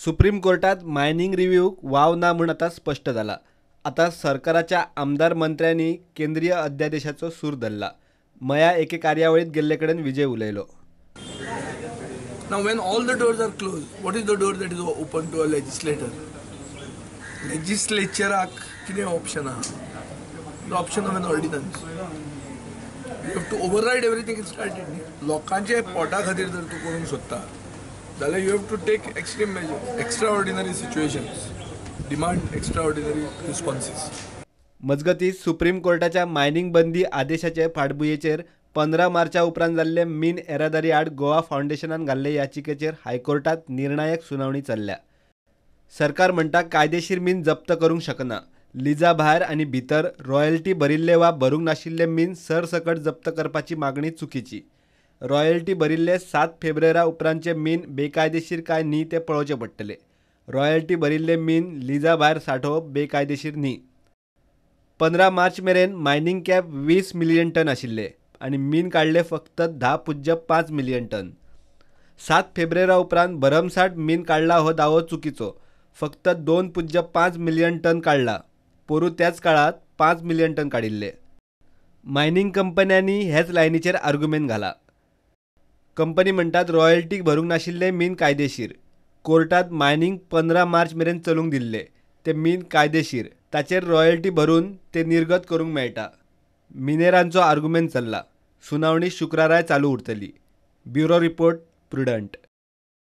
Supreme कोर्टात mining rebuke वाव ना म्हूण आतां स्पश्ट जाला. आतां सरकाराच्या आमदार मंत्र्यांनी केंद्रीय अध्यादेशाचो सूर धरला. मया एके कार्यावळीत गेल्ले कडेन विजय उलयलो. Now when all the doors are closed, what is the door that is open to a legislator? Legislature कितें ऑप्शन आहा? The option of an ordinance. You have to override everything and start it. लोकांचे पोटा खातीर जर तूं करूंक सोदता जाल्यार you have to take extreme measures. Extraordinary situations demand extraordinary responses. मजगतीं सुप्रीम कोर्टाच्या मायनिंग बंदी आदेशाचे फाटभुंयेचेर 15 मार्चा उपरांत जाल्ले मीन येरादारी आड गोवा फावंडेशनान घाल्ले याचिकेचेर हायकोर्टात निर्णायक सुनावणी चल्ल्या. सरकार म्हणटा कायदेशीर मीन जप्त करूंक शकना. लिजा भायर आनी भितर रॉयल्टी भरिल्ले वा भरूंक नाशिल्ले मीन सरसकट जप्त करपाची मागणी चुकीची. रॉयल्टी भरिल्ले 7 फेब्रुवारा उपरांतचे मीन बेकायदेशीर काय न्ही तें पळोवचें पडटलें. रॉयल्टी भरिल्ले मीन लिजा भायर सांठोवप बेकायदेशीर न्ही. 15 मार्च मेरेन मायनिंग कॅप 20 मिलियन टन आशिल्ले आनी मीन काडले फक्त 10.5 मिलियन टन. 7 फेब्रुवारा उपरांत भरमसाठ मीन काडला हो दावो चुकीचो. फक्त 2.5 मिलियन टन काडला. पोरू त्याच काळात 5 मिलियन टन काडिल्ले. मायनिंग कंपन्यांनी हेच लायनीचेर आर्ग्युमेंट घाला. कंपनी म्हणटात रॉयल्टी भरूंक नाशिल्ले मीन कायदेशीर. कोर्टात मायनिंग 15 मार्च मेरेन चलूंक दिल्ले ते मीन कायदेशीर, ताचेर रॉयल्टी भरून ते निर्गत करूंक मेळटा. मिनेरांचो आर्ग्युमेंट चल्ला. सुनावणी शुक्राराय चालू उरतली. Bureau report, Prudent.